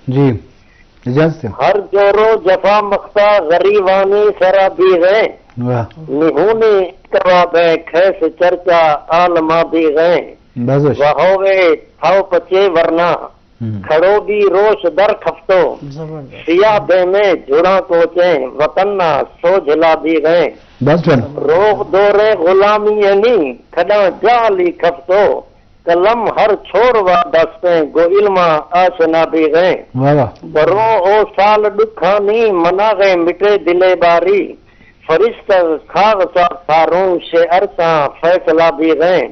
جی، اجازت ہے۔ ہر جورو جفا مختا غریبانی سرا بیغیں۔ واہ۔ نہونی کباب ہے کھیس چرچا عالما بیغیں۔ بس، بس۔ وہوے تھو پچے ورنا ہم۔ کھڑو بی روش در کھفتو۔ زبردست۔ سیاہ دیمے جھڑاں کوچیں وطن نا سوجھلا بیغیں۔ بس ٹھیک۔ روغ دوریں غلامی ہنی کھڈاں جہلی کھفتو۔ قلم ہر چھوڑ وا دستیں گو علما آشنا بیغیں۔ واہ واہ۔ برو او سال ڈکھانی مناغیں مٹے دلے باری۔ فرشتہ کھاغ سا تھاروں شعر ساں فیصلہ بیغیں۔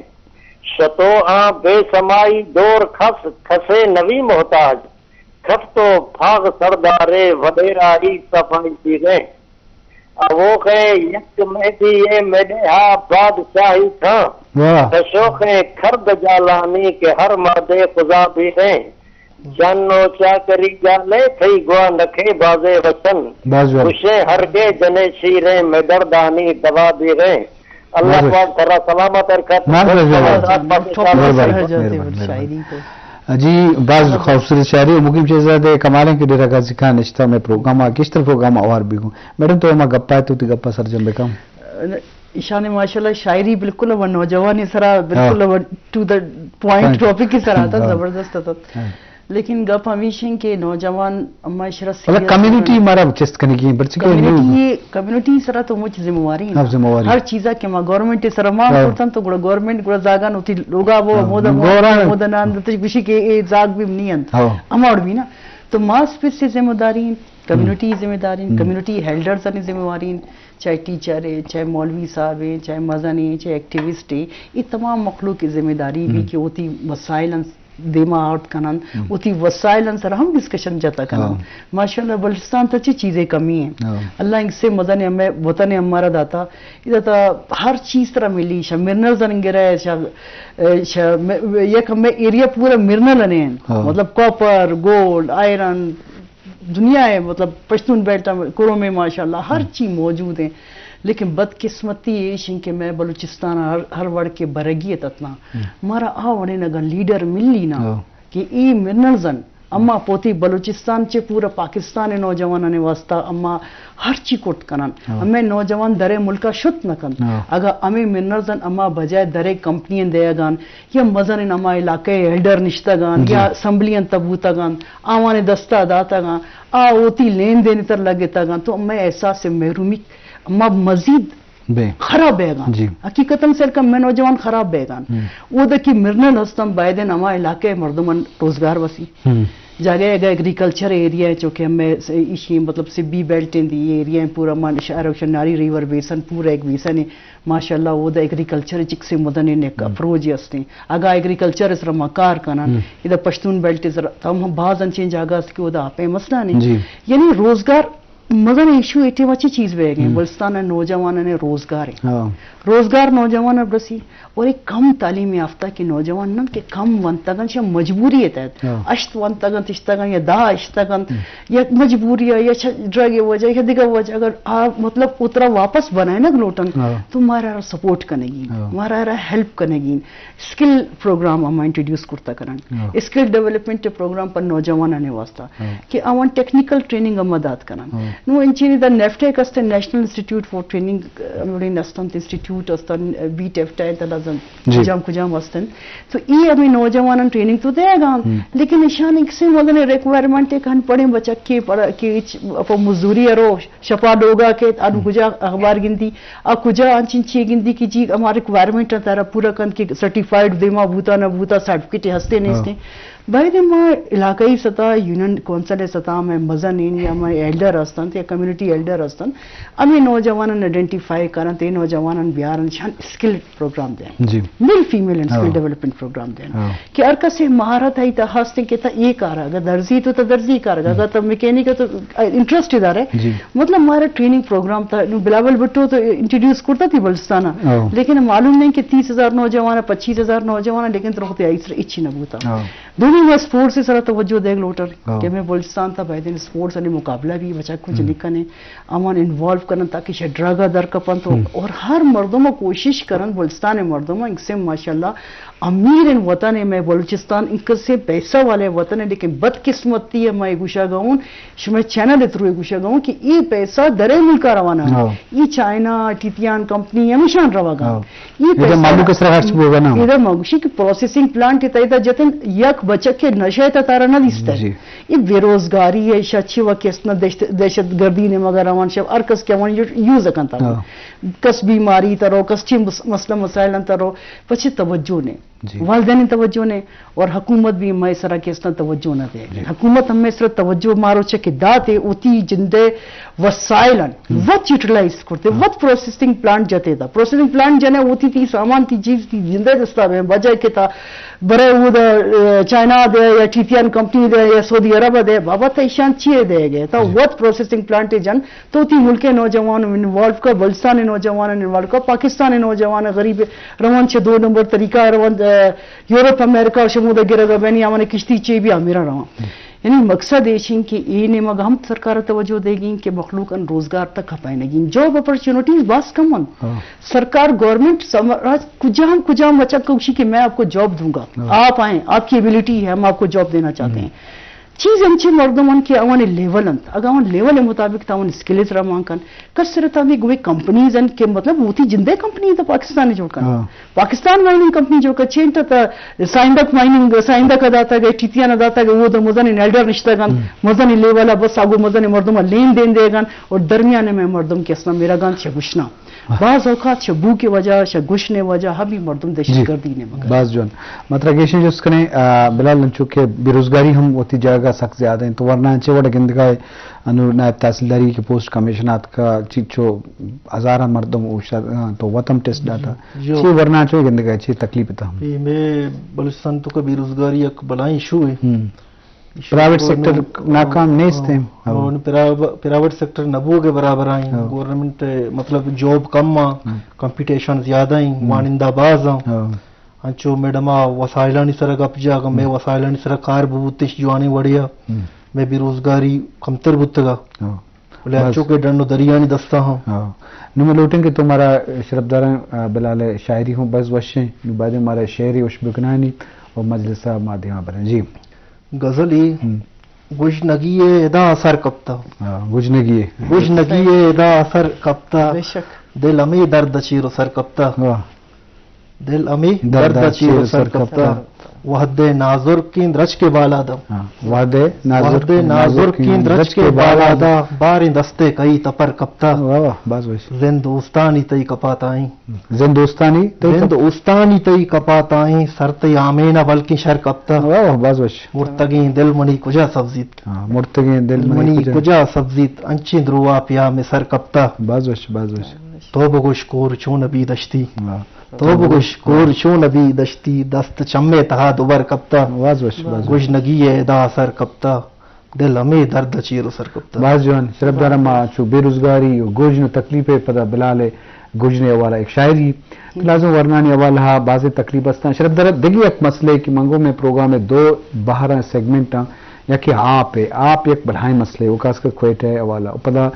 شتو آں بے سمائی دور کھس کھسے نوی محتاج۔ کھفتو پھاغ سردارے وڈیرائی صفائی بیغیں۔ اوخیں یک مہدی اے میڈے ہا بادشاہی تھاں۔ واہ۔ کشوخیں کھرد جالانی کہ ہر مادے خدا بیغیں۔ جن و چاکری جالے تھئی گوا نکھے بازے وسن۔ باز جوان۔ خوشیں ہرگے جنے شیریں مدردانی دوا بیغیں۔ اللہ بس۔ پاک سرا سلامت رکھت۔ ناز رجب۔ اللہ پاک سرا مہربانی، سلامت رکھت۔ مہربانی، مہربانی۔ شاعری کو۔ جی، باز خوبصورت شاعری و مقیم چیز ہے، کمالیں کہ ڈیرہ غازی خان نشتہ میں پروگرام آ، گیشتر پروگرام آوار بیگوں۔ میڈم تو ہما گپا ہے تو تی گپا سرجم بکم۔ ایشان ماشاءاللہ شاعری بالکل وہ نوجوان سرا بالکل ہاں۔ وہ ٹو دا پوائنٹ پوائنٹ۔ ٹاپک کی سرا تھا، ہاں۔ زبردست تھا۔ ہاں۔ لیکن گپ ہمیش ہیں کہ نوجوان اما اشرا مطلب سیریس کمیونٹی ہمارا چست کنگی ہیں، پرچہ کہ کمیونٹی نو یہ کمیونٹی سرا تو مچ ذمہ واری ہیں۔ ہاں، ذمہ واری۔ ہر چیزا کہ ما گورنمنٹ سرا ما ہاں۔ کرتا تو گڑا گورنمنٹ گڑا زاگان ہوتی لوگا وہ ہاں، مودا گورنمنٹ۔ مودا نان تو گوشی کہ اے زاگ بھی نہیں انت۔ ہاں۔ ہماڑ بھی نا۔ تو ماس پہ سے ذمہ داری ہیں، کمیونٹی ذمہ داری ہیں، ہم۔ کمیونٹی ہیلڈرز نے ذمہ واری ہیں، چاہے ٹیچر ہیں، چاہے مولوی صاحب ہیں، چاہے مزن ہیں، چاہے ایکٹیوسٹ ہیں، یہ تمام مخلوق کی ذمہ داری بھی ہم۔ کہ ہوتی وسائل دیما آرت کنن، ہم۔ ہوتی وسائل سر ہم ڈسکشن جتا کنن۔ ہاں۔ ماشاءاللہ بلوچستان تو چی چیزیں کمی ہیں۔ ہاں۔ اللہ انک سے مزن ہمیں وطن ہمارا داتا، ادا تا ہر چیز ترا ملی، شا منرلز انگرہ، شا، شا، یک ہمیں ایریا پورا منرل نے ہیں۔ ہاں۔ مطلب کاپر، گولڈ، آئرن، دنیا ہے، مطلب پشتون بیلٹ ء کروم ء ماشاءاللہ ہر ہم۔ چی موجود ہیں، لیکن بدقسمتی ایش ہیں کہ میں بلوچستان ہر، ہر وڑ کے برگی اتنا ہم۔ مارا آ وڑے نگا لیڈر ملی نا ہاں۔ کہ ای منرلز ان اما پوتی بلوچستان چے پورا پاکستان نوجوانان واسطہ اما ہر چی کٹ کنن۔ ہاں۔ ہمیں نوجوان درے ملکا شت نہ کنت۔ ہاں۔ اگا ہمیں منرلز ان اما بجائے درے کمپنی دیگان یا مزن ہما علاقہ ایلڈر نشتگان یا ہم۔ اسمبلی ان تبوتگان آوان دستا داتگاں، آ وتی لین دین تر لگتگاں، تو مئے احساس محرومی ما مزید بے۔ خراب بیگاں۔ جی۔ حقیقتاً سر کم میں نوجوان خراب بیگاں۔ ہم۔ او دکی مرنل ہستن بایدن ہما علاقے مردمن روزگار وسی۔ ہم۔ جاگہ اگا ایگریکلچر ایریا ہے، چونکہ ہمیں ایشی مطلب سبی بیلٹ ہیں دی ایریا ہیں پورا من شہر و شناری ریور بیسن پورا ایک بیسن ہے۔ ماشاءاللہ، اودا ایگریکلچر چک سے مدن ایک ہم۔ اپروچ ہستیں۔ اگا ایگریکلچر سر ما کار کنن، ہم۔ ادا پشتون بیلٹ سر تو ہم باز انچیں جاگہ است کہ اودا آپیں مسئلہ نہیں۔ جی۔ یعنی روزگار مزن ایشو ایٹی وچی چیز بہ گئے۔ ہم۔ بلوچستان نوجوانان روزگار ہے۔ ہاں۔ روزگار نوجوان برسی اور ایک کم تعلیم یافتہ کہ نوجوان نن کہ کم ونتگن چہ مجبوری تحت۔ ہاں۔ اشت ونتگن تشتگن یا دا اشتگن ہم۔ یا مجبوری ہے، یا چہ ڈرگ وجہ، یا دیگر وجہ، اگر آ، مطلب، اترا واپس بنائینگ لوٹن، ہاں۔ تو مارا را سپورٹ کنگی، ہاں۔ مارا را ہیلپ کنگی، اسکل پروگرام ہم انٹروڈیوس کرتا کرن۔ ہاں۔ اسکل ڈیولپمنٹ پروگرام پر نوجوانان واسطہ، ہاں۔ کہ آوان ٹیکنیکل ٹریننگ ہم دات کنن۔ ہاں۔ نو انچینی دا نیفٹیک است، نیشنل انسٹیٹیوٹ فار ٹریننگ، ہموڑین استن، انسٹیٹیوٹ استن، بی ٹیفٹا تلا جی۔ کجام کجام استن۔ تو ای ہمیں نوجوانان ٹریننگ تو دے گا، ہم۔ لیکن ایشان ایک سے مدن ریکوائرمنٹ ایک ہن پڑھیں بچک کے پڑھ کے اچ اپا مزدوری ارو، شپا لوگا کے آنو ہم۔ کجا اخبار گندی، آ کجا انچین چی گندی کہ جی ہمارا ریکوائرمنٹ تارا پورا کن کہ سرٹیفائیڈ دیما بوتا نہ بوتا، سرٹیفکیٹ ہستے ہاں۔ نیستے۔ باید ما علاقائی سطح، یونین کونسل سطح میں مزن یا میں ایلڈر ہستن یا کمیونٹی ایلڈر ہستن، ہمیں نوجوانان آئیڈینٹیفائی کرن، تے نوجوانان بیارن، شان اسکل پروگرام دیں۔ جی۔ میل فیمیل اینڈ اسکل ہاں۔ ڈیولپمنٹ پروگرام دیں۔ ہاں۔ کہ ہر کسے مہارت ہے تا ہستیں کہ تا یہ کار ہے، اگر درزی تو تا درزی کار ہے، ہم۔ اگر تو میکینک ہے تو انٹرسٹ ادھر ہے۔ جی۔ مطلب ہمارا ٹریننگ پروگرام تھا، نو بلاول بھٹو تو انٹروڈیوس کرتا تھی بلوچستان، ہاں۔ لیکن معلوم نہیں کہ تیس ہزار نوجوان ہے، پچیس ہزار نوجوان ہے، لیکن ترخت آئی سر اچھی نہ بوتا۔ ہاں۔ نی، ما اسپورٹس ءِ سرا توجہ دیگ لوٹن، ہاں۔ کہ ہمیں بلوچستان تا باید ان اسپورٹس انی مقابلہ بھی بچا کچھ ہم۔ نکنے، امان انوالو کنن تاکہ شہ ڈرگ ءَ در کپن تو، ہم۔ اور ہر مردم کوشش کرن، بلوچستان مردم انکسے ماشاءاللہ امیر ان وطن ہے، میں بلوچستان انکسے پیسہ والے وطن ہے، لیکن بدقسمتی ہے، میں گوشا گاؤں، شما چینل تھرو گوشا گاؤں کہ یہ پیسہ درے ملکا روانہ ہے۔ ہاں۔ یہ چائنا، ٹیتیان کمپنی ہمیشان روا گا۔ ہاں۔ یہ ادا پیسہ مالو کس طرح خرچ بوگا نا؟ ادا ما گوشی کہ پروسیسنگ پلانٹ تیدا جتن یک بچک کے نشے تا تارا نہ دیستے۔ جی۔ یہ بے روزگاری ہے، شچی و کس نہ دہشت، دہشت گردی نے مگر روان شب ہر کس کے وان یوز کنتا۔ ہاں۔ کس بیماری ترو، کس چی مس-، مسئلہ مسائل انت رو، پچے توجہ نے۔ جی۔ والدین توجہ نے اور حکومت بھی ہمے سرا کس نہ توجہ نہ دے۔ جی۔ حکومت ہمے سرا توجہ مارو چہ کہ داتے اوتی جندے وسائل ان، ہم۔ وت یوٹیلائز کرتے، ہاں۔ وت پروسیسنگ پلانٹ جتے دا۔ پروسیسنگ پلانٹ جنے اوتی تی سامان تی چیز تی جندے دستا بے بجائے کہ تا برے او دا، اے، چائنا دے یا ٹیتیان کمپنی دے یا سعودی عرب دے، بابا تا ایشان چیے دے گئے؟ تا جی۔ وت پروسیسنگ پلانٹ جن تو تی ملک نوجوان انوالو کا، بلوچستان نوجوان انوالو کا، پاکستان نوجوان غریب روان چہ دو نمبر طریقہ روان، اے، یورپ، امریکہ و شمودا گرگا بینی آوان کشتی چے بھی آمیرا روان۔ یعنی مقصد ایش انت کہ اے نیمگ ہم سرکار توجہ دیگی کہ مخلوق ان روزگار تک کپائنگی۔ جاب اپرچونیٹیز باز کم ان۔ ہاں۔ سرکار، گورنمنٹ، سمراج کجام کجام بچا کوشی کہ میں آپ کو جاب دوں گا۔ ہاں۔ آپ آئیں، آپ کی ایبلٹی ہے، ہم آپ کو جاب دینا چاہتے ہیں۔ چیز انچیں مردم انت کہ آوانی لیول انت، اگاں آوان لیول مطابق تاوان اسکلز را مان کن، کس سر تامی گوی کمپنیز انت کہ مطلب وتی جندے کمپنی تا پاکستان جوڑ کن۔ ہاں۔ پاکستان مائننگ کمپنی جوڑ کن، چین تا سائندک مائننگ، سائندک داتا گئے، ٹیتیان داتا گئے، وہ دا مزن ایلڈر نشتہ گن، ہم۔ مزن لیول بس آگو مزن مردم لین دین دے گن اور درمیان میں مردم کے اسنا میرا گان چگوشنا۔ باز اوقات شہ بوک وجہ، شہ گشن وجہ ہمی مردم دہشت گردی نے مگر۔ باز جوان۔ مطلب گیشیں جست کنیں، آ، بلال، انچو کہ بے روزگاری ہم وتی جاگہ سک زیادہ ہیں، تو ورنہ چے وڑ گندگا ہے، انو نائب تحصیلداری کے پوسٹ کمیشن آتکا، چی چو ہزاراں مردم اوشتات، آ، تو وتم ٹیسٹ داتا۔ جو۔ چی ورنہ چو گندگا ہے، چی تکلیف تا ہم؟ اے میں بلوچستان تو کا بے روزگاری یک بلائیں ایشو ہے۔ ہم۔ پرائیویٹ سیکٹر ناکام نیست ہیں۔ ہاں، پرائیو-، پرائیویٹ سیکٹر نہ بوگ ء برابر آئیں۔ ہاں۔ گورنمنٹ، مطلب، جاب کم آں، ہاں۔ کمپٹیشن زیادہ ہیں، ہم۔ وانندہ باز آں۔ ہاں۔ انچو میڈم آ وسائلانی سر گپ جا، اگر میں ہم۔ وسائلانی سر کار بوتش جوانی وڑیا، ہم۔ میں بے روزگاری کمتر بوتگا۔ ہاں۔ بلے بس۔ انچو کہ ڈن و دریانی دستا ہاں۔ ہاں۔ نو میں لوٹیں کہ تو مارا شرفداراں، آ، بلال شاعری ہوں بس وشیں، نو بعد مارا شعری وش بکنانی و مجلس ما دیما بریں۔ جی۔ غزلی، ہم۔ گژنگی ء ادا اثر کپتا۔ ہاں، گژنگی ء۔ گژنگی ء ادا اثر کپتا۔ بے شک۔ دل ہمے درد چیر و سر کپتا۔ واہ۔ دل ہمے درد درد چیر و چیر سر سر کپتا۔ کپتا۔ وہد نازرکیں درچک بالادا۔ ہاں، وہد نازرک-، وہد نازرکیں نازرکیں درچک درچک بالادا۔ بالادا۔ باریں دستے کئی تپر کپتا۔ واہ واہ، باز وش۔ زند اوستانی تئی کپاتائیں۔ زند اوستانی تئی زند کپ-، اوستانی تئی کپاتائیں، سر تئی آمین ء بلکیں شر کپتہ۔ واہ واہ، باز وش۔ مرتگیں دل منی کجا سبزیت؟ ہاں، مرتگیں دل منی منی کجا؟ کجا سبزیت؟ انچیں دروا پیا میں سر کپتہ۔ باز وش، باز وش۔ تو بگوش کور چون ابی دشتی۔ واہ۔ تو بگوش کور چون ابی دشتی، دست چمے تہا دوبر کپتہ۔ باز وش، باز وش۔ گژنگی ء ادا سر کپتہ۔ دل ہمے درد ء چیر و سر کپتہ۔ باز جوان، شرفدار، ما چو بے روزگاری و گژن و تکلیف ء پدا بلال ء گژن ء حوالہ یک شاعری۔ تو لازم ورنانی حوالہ ء بازیں تکلیف استاں۔ شرفدار، دگہ یک مسئلہ کہ من گوں مئے پروگرام ء دو بہراں سیگمنٹ آں، یکے آپ ء، آپ یک بلاہیں مسئلہ ء، و خاص کر کوئٹہ ء حوالہ۔ و پدا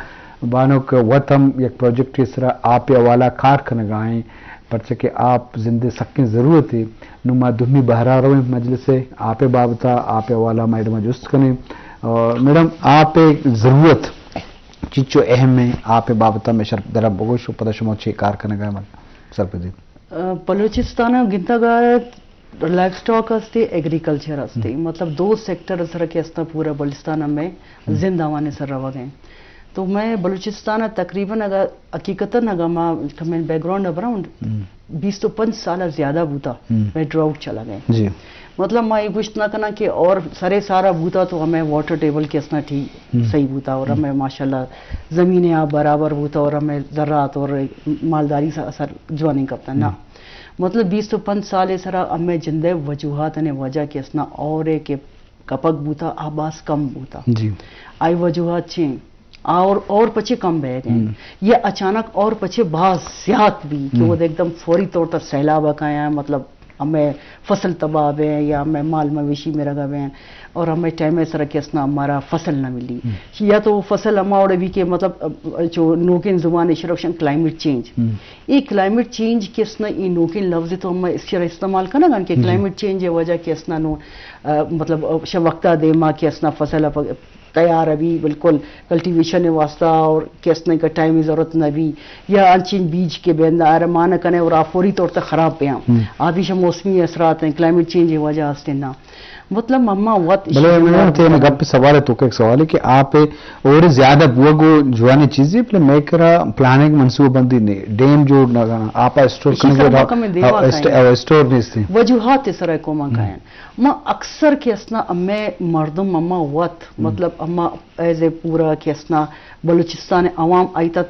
بانک وت ہم یک پروجیکٹ ء سرا آپ ء حوالہ کار کنگا ایں۔ پرچہ کہ آپ زند ء سکیں ضرورتے۔ نوں ما دومی بہرا رویں مجلس ء آپ ء بابت ء، آپ ء حوالہ ما ایڈما جست کنیں۔ آ، میڈم، آپ ء ضرورت چچو اہم ہے؟ آپ ء بابت ء میں شرفدار ء بگوش و پدا شما چے کار کنگا من سرپدی۔ آ، بلوچستان ء گندگ ء لائیو سٹاک ہستے، ایگریکلچر ہستے، ہم۔ مطلب دو سیکٹر سر کہ استا پورا بلوچستان میں ہم۔ زندہ وانے سر روگ ہیں۔ تو میں بلوچستان ء تقریباً اگر حقیقتاً اگر ما کمیں بیک گراؤنڈ ء براؤں، ہم۔ بیست و پنچ سال ء زیادہ بوتا، ہم۔ میں ڈراؤٹ چلا گئے۔ جی۔ مطلب ما یہ گوشت نہ کنا کہ اور سرے سارا بوتا تو ہمیں واٹر ٹیبل کے اسنا ٹھیک ہم۔ صحیح بوتا اور ہم۔ ہمیں ماشاءاللہ زمین آب برابر بوتا اور ہمیں زراعت اور مالداری سا اثر جوانی کپتا نا۔ ہم۔ مطلب بیست و پنچ سال سرا ہمیں جندے وجوہات نے وجہ کے اسنا اور ہے کہ کپگ بوتا، آ باز کم بوتا۔ جی۔ آئی وجوہات چیں؟ اور، اور پچے کم بہ گئے؟ ہم۔ یہ اچانک اور پچے باز زیات بھی کہ ہم۔ وہ ایک دم فوری طور پر سیلاب آ کایا، مطلب، ہمیں فصل تباہ بیں یا ہمیں مال مویشی مرگا بیں اور ہمیں ٹائم سرا کہ اسنا ہمارا فصل نہ ملی۔ یا تو فصل ہما وڑے بھی کہ مطلب، ا، چو نوکین زبان شرکشن کلائمیٹ چینج۔ یہ کلائمیٹ چینج کہ اسنا یہ نوکین لفظ تو ہم اس طرح استعمال کرنا گن کہ کلائمیٹ چینج وجہ کہ اسنا نو، ا، مطلب، ا، شہ وقتا دیما کہ اسنا فصل پ-، تیار ابھی بالکل کلٹیویشن واسطہ اور کہ اسنا کا ٹائم ضرورت نہ بھی یا انچین بیج کے بین آرمان کنے اور آ فوری طور تے خراب پہ ہم۔ آ بھی شہ موسمی اثرات ہیں، کلائمیٹ چینج وجہ ہستے نا۔ مطلب، مما وت بلے میں تے میں گپ سوال ہے تو کہ ایک سوال ہے کہ آپ اور زیادہ بوگو جوانی چیزیں، بلے میں کرا پلاننگ منصوبہ بندی نہیں، ڈیم جوڑ نہ کرنا، آپ اسٹور اسی کرنے سر کے موقع میں دیوا اسٹ-، کائیں۔ اسٹور نہیں سی۔ وجوہات سر کو ما کائیں۔ ما اکثر کہ اسنا ہمیں مردم ہما وت، مطلب، ہما ایز اے پورا کہ اسنا بلوچستان عوام آئی تا،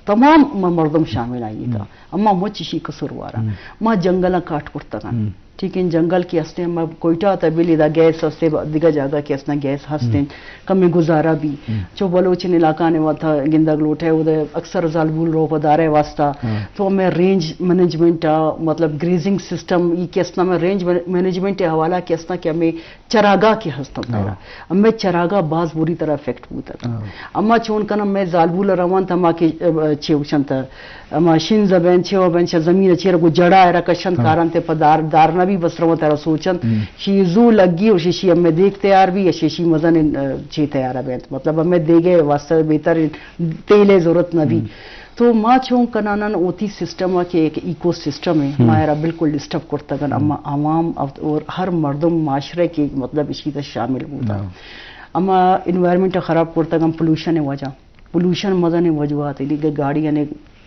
تمام م-، مردم شامل آئی تا۔ ہما مچ اشی قصور وارا۔ ما جنگلاں کاٹ کرتگن۔ ٹھیک ہے، جنگل کہ ہستیں، ما کوئٹہ تا بلی دا گیس ہستے، با-، دگہ جاگہ کہ اسنا گیس ہستیں، کم گزارا بھی۔ چو بلوچ علاقہ نے وتا گندگ لوٹے، او دے اکثر زالبول رو پدارے واسطہ۔ تو ہمیں رینج مینجمنٹ آ، مطلب، گریزنگ سسٹم، یہ کہ اسنا میں رینج مینجمنٹ حوالہ کہ اسنا کہ ہمیں چراگاہ کہ ہستن تیرا۔ ہمیں چراگاہ باز بری طرح افیکٹ بوتگ۔ اما چون کنم میں زالبول روان تا ما کہ، ا، چے وشن تا، اما شنز بین، چے بین، چے زمین چیر کو جڑا را کشن کارن تے پا دار، دار نہ بھی بس روان تیرا سوچن۔ شی زو لگی و شی، شی ہمیں دیکھ تیار بھی، شی، شی مزن، ا، چے تیار بین۔ مطلب ہمیں دیگے واسطہ بہتر تیلے ضرورت نہ بھی۔ تو ما چون کنانن اوتی سسٹم ء کہ ایک ایکو سسٹم ہے، ما ایرا بالکل ڈسٹرب کرتگن، اما عوام اور ہر مردم معاشرے کے مطلب اسی تے شامل بوتا۔ اما انوائرمنٹ خراب کرتگن پولوشن وجہ، پولوشن مزن وجوہات ہے، دیگہ گاڑیاں نے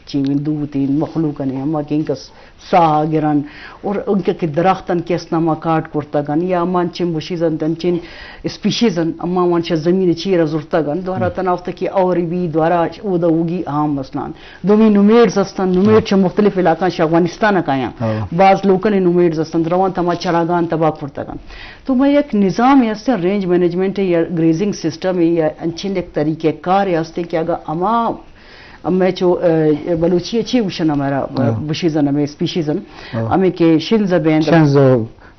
چیویں دوتیں مخلوق نے، اما کہ انکس ساہ گرن اور انکہ کہ درختن کہ اسنا ما کاٹ کرتگن یا اما انچیں بشیزن، انچیں اسپیشیزن اما وان چہ زمین چیر زرتگن، دوارا تناوت کہ اور بھی دوارا اودا ہوگی عام مثلاً۔ دومی نومیڈز ہستن، نومیڈ چہ مختلف علاقہ چہ افغانستان کایاں۔ باز لوکل نومیڈز ہستن، روان تما چراگان تباہ کرتگن۔ تو ما یک نظام ہستن رینج مینجمنٹ یا گریزنگ سسٹم یا انچین یک طریقہ کار ہستیں کہ اگا اما ہمے چو، ا، بلوچی ء چی گوشن ہمارا، ا، بشیزن ہمے اسپیشیزن، ہمے کہ شنز بین شنز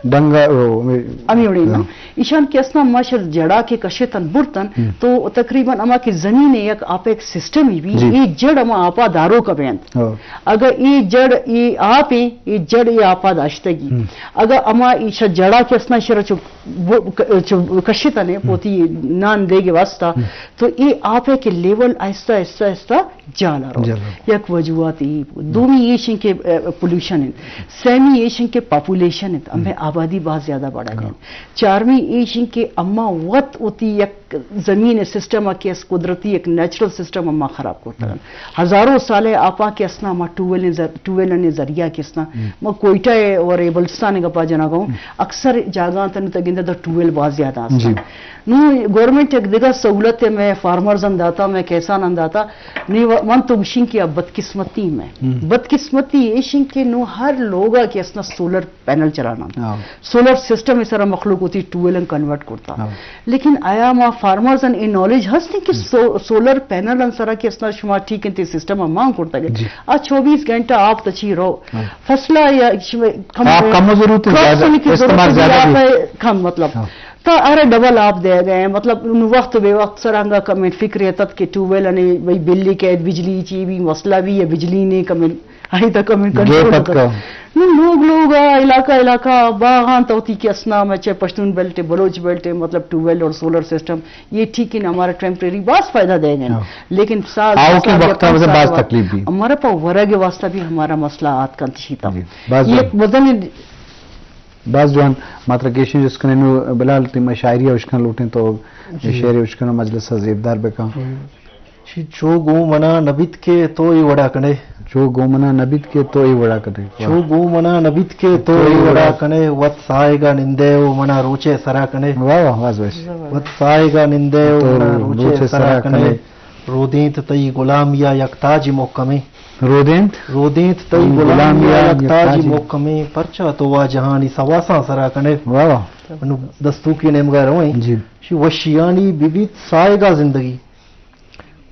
ڈنگا، او، ہمے وڑی نا۔ ایشان کہ اسنا ما شر جڑا کہ کشتن برتن، تو تقریباً ہما کہ زمین یک آپ ایک سسٹم ہی بھی، اے جڑ ہما آپا دارو کا بینت۔ اگا اے جڑ اے آپ اے، اے جڑ اے آپا داشتگی۔ اگا ہما ایشا جڑا کہ اسنا شر چو ب-، ک-، چو کشتنے، پوتی نان دیگے واسطہ، تو اے آپ ہے کہ لیول آہستہ، آہستہ، آہستہ جالا رو۔ جالا۔ یک وجوہات ای۔ دومی ایشن کہ، ا، پولوشن ہے۔ سیمی ایشن کہ پاپولیشن ہے۔ ہمیں آبادی بہت زیادہ بڑھا گئی۔ چارمی ایشن کہ اما وت ہوتی یک زمین سسٹم ہے کہ اس قدرتی یک نیچرل سسٹم اما خراب کرتا ہے۔ ہزاروں سال ہے آپا کہ اسنا ما ٹویل نے ذر-، ٹویل نے ذریعہ کہ اسنا ما کوئٹہ ہے اور اے بلوچستان گپا جنا گاؤں، اکثر جاگاں تن تگندہ دا ٹویل باز زیادہ اسنا۔ نو گورنمنٹ یک دگہ سہولت ہے، میں فارمرز ہم داتا، میں کسان ہم داتا۔ نی و-، من تو گشین کہ اب بدقسمتی میں۔ بدقسمتی ایشن کہ نو ہر لوگا کہ اسنا سولر پینل چلانا۔ سولر سسٹم اس طرح مخلوق ہوتی ٹویل کنورٹ کرتا۔ لیکن آیا ما فارمرز ان نالج ہستی کہ سو-، سولر پینل ان سرا کہ اسنا شما ٹھیک انتے سسٹم مان کرتا گئے۔ آ چوبیس گھنٹہ آپ تچی رو۔ فصلہ یا شما کم آپ کم ضرورت ہے، کراپس زیادہ ہونے کی ضرورت استعمال ہے، زیادہ آپ بھی۔ کم مطلب۔ تا ارے ڈبل آپ دے گئے، مطلب، نو وقت بے وقت سر انگا کمیں فکر ہے تت کہ ٹویل نے بھئی بلی کے بجلی چی بھی مسئلہ بھی ہے، بجلی نے کمیں آئی تک کمیں کنٹرول کر۔ نو لوگ، لوگ آ، علاقہ، علاقہ باغان تو تی کہ اسنا میں چاہے پشتون بیلٹ ہے، بلوچ بیلٹ ہے، مطلب، ٹویل اور سولر سسٹم، یہ ٹھیک ہے نا، ہمارا ٹیمپریری باز فائدہ دے گئے۔ لیکن سال، آؤ کے سال یا وقت پانچ میں سال بعض بعد تکلیف بھی۔ ہمارا پا ورگ واسطہ بھی ہمارا مسئلہ آت کنت شیتا۔ یہ بدن باز جوان ماترا گیشیں جس کنے نو بلال تی میں شاعری اوشکن لوٹیں تو شعر اوشکن مجلس زیبدار بکن۔ چی چو گوں منا نبیت کہ تو اے وڑا کنے۔ چو گوں منا نبیت کہ تو اے وڑا کنے۔ چو گوں منا نبیت کہ تو اے وڑا کنے، وت سائگا نندے او منا روچے سرا کنے۔ واہ واہ، واہ واہ۔ وت سائگا نندے او تو منا روچے روچے سرا سرا کنے۔ کنے۔ رودینت تئی غلامیا یک تاجی محکمیں۔ رودینت؟ رودینت تئی غلامیا غلامیا یک یک تاجی تاجی۔ محکمیں، پرچا تو وا جہانی سواساں سرا کنے۔ واہ واہ۔ انو دستوکی نیمگا روئیں۔ جی۔ شی وشیانی ببیت سائگا زندگی۔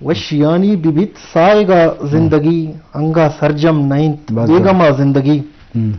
وشیانی ببیت سائگا زندگی، انگا سرجم نئینت باز بیگما زندگی۔ ہم۔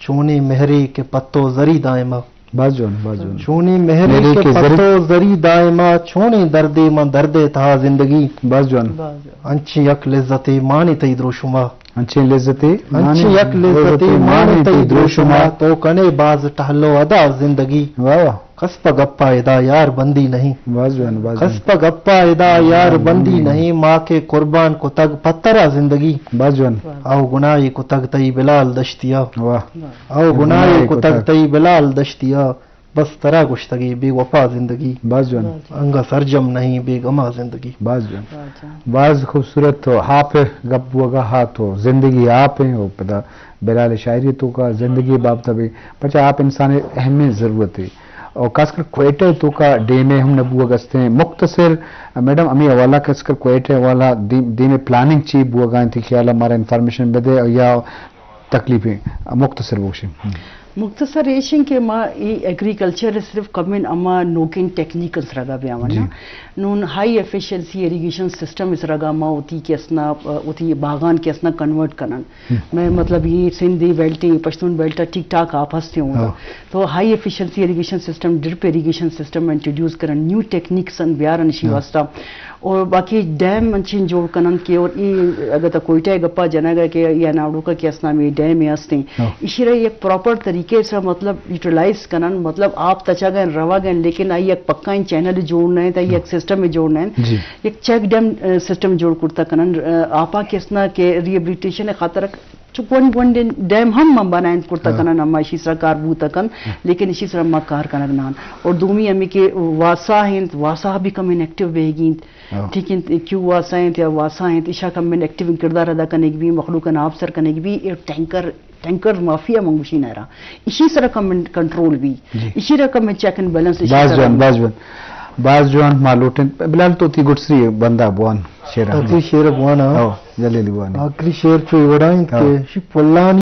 چونیں مہرے کہ پتو زری دائما۔ باز جوان، باز جوان۔ چونیں مہرے مہرے کہ کہ زری۔ پتو زری دائما، چونیں دردے من دردے تہا زندگی۔ باز جوان۔ باز جوان۔ انچیں یک لذتے مانے تئی دروشما۔ انچیں لذتے انچیں مانے، یک لذتے لذتے مانے مانے تئی تئی دروشما۔ دروشما۔ تو کنے باز ٹہلو ادا زندگی۔ واہ واہ۔ کس پہ گپا ادا یار بندی نہیں۔ باز جوان، باز جوان۔ کس پہ گپا ادا یار بندی نہیں، ما کہ قربان کتگ پترا زندگی۔ باز جوان۔ او گناہی کتگ تئی بلال دشتیا۔ واہ۔ او گناہی کتگ تئی بلال دشتیا، بس ترا گوشتگی بے وفا زندگی۔ باز جوان۔ انگا سرجم نہیں بے گما زندگی۔ باز جوان۔ باز جوان۔ باز خوبصورت تو آپ گپ بوگا ہا تو زندگی آپ ہیں، او پدا بلال شاعری توکا زندگی بابت بھی، پچا آپ انسان اہمیں ضرورت ہے۔ اور خاص کر کوئٹہ توکا ڈیم ہے ہم نہ بوگ استیں۔ مختصر میڈم، ہمیں حوالہ خاص کر کوئٹہ حوالہ دیم، دیم پلاننگ چی بوگا انت، خیال ہمارا انفارمیشن بدے یا تکلیفیں مختصر بوشیں۔ ہم۔ مختصر ایشیں کہ ما ای ایگریکلچر صرف کمن اما نوکیں ٹیکنیکل سرگا بیاون جی۔ نا۔ نون ہائی ایفیشنسی ایریگیشن سسٹم سرگا ما ہوتی کہ اسنا، ہوتی باغان کہ اسنا کنورٹ کنن۔ ہم۔ میں مطلب یہ سندھ بیلٹ، پشتون بیلٹ ٹھیک ٹھاک آپ ہستے ہوں۔ ہاں۔ تو ہائی ایفیشنسی ایریگیشن سسٹم، ڈرپ ایریگیشن سسٹم انٹروڈیوس کرن، نیو ٹیکنیکس ان بیارن اشی ہاں۔ واسطہ۔ اور باقی ڈیم انچیں جوڑ کنن کہ اور ای اگر تا کوئٹہ گپا جنگ ہے کہ یا ناڑوکا کہ اسنا میں ڈیم ہستیں۔ ہاں۔ اشی را یک پراپر طریقے سے مطلب یوٹیلائز کنن، مطلب آپ تچا گئے روا گئے، لیکن آئی یک پکا چینل جوڑ نہ ہے، تا یک سسٹم جوڑ نہ ہے۔ جی۔ یک چیک ڈیم، اے، سسٹم جوڑ کرتا کنن، اے، آپا کہ اسنا کہ ریہیبلیٹیشن خاطر چو گونڈ گونڈیں ڈیم ہم من بنائینت کرتا ہاں۔ کنن، ہما اشی سرا کار بوتا کن، ہاں۔ لیکن اشی سرا ما کار کنگ نان۔ اور دومی ہمیں کہ واسا انت، واسا بھی کم انیکٹیو بیگی انت۔ ہاں۔ ٹھیک انت، کیوں واسا انت یا واسا انت، اشا کم انیکٹیو کردار ادا کنگ بھی، مخلوق نا آپ سر کنگ بھی، اے ٹینکر، ٹینکر مافیا منگوشی نہ را۔ اشی سرا کم کنٹرول بھی۔ جی۔ اشی را کم چیک اینڈ بیلنس اشی باز سرا جوان، بھی۔ باز جوان۔ باز جوان ما لوٹیں۔ بلال تو تی گڈسری بندہ بوان شعر۔ تی شعر بوانا۔ ہاں، جلیلی بوان۔ آخری شعر چو وڑائیں ہاں۔ کہ شی پلانی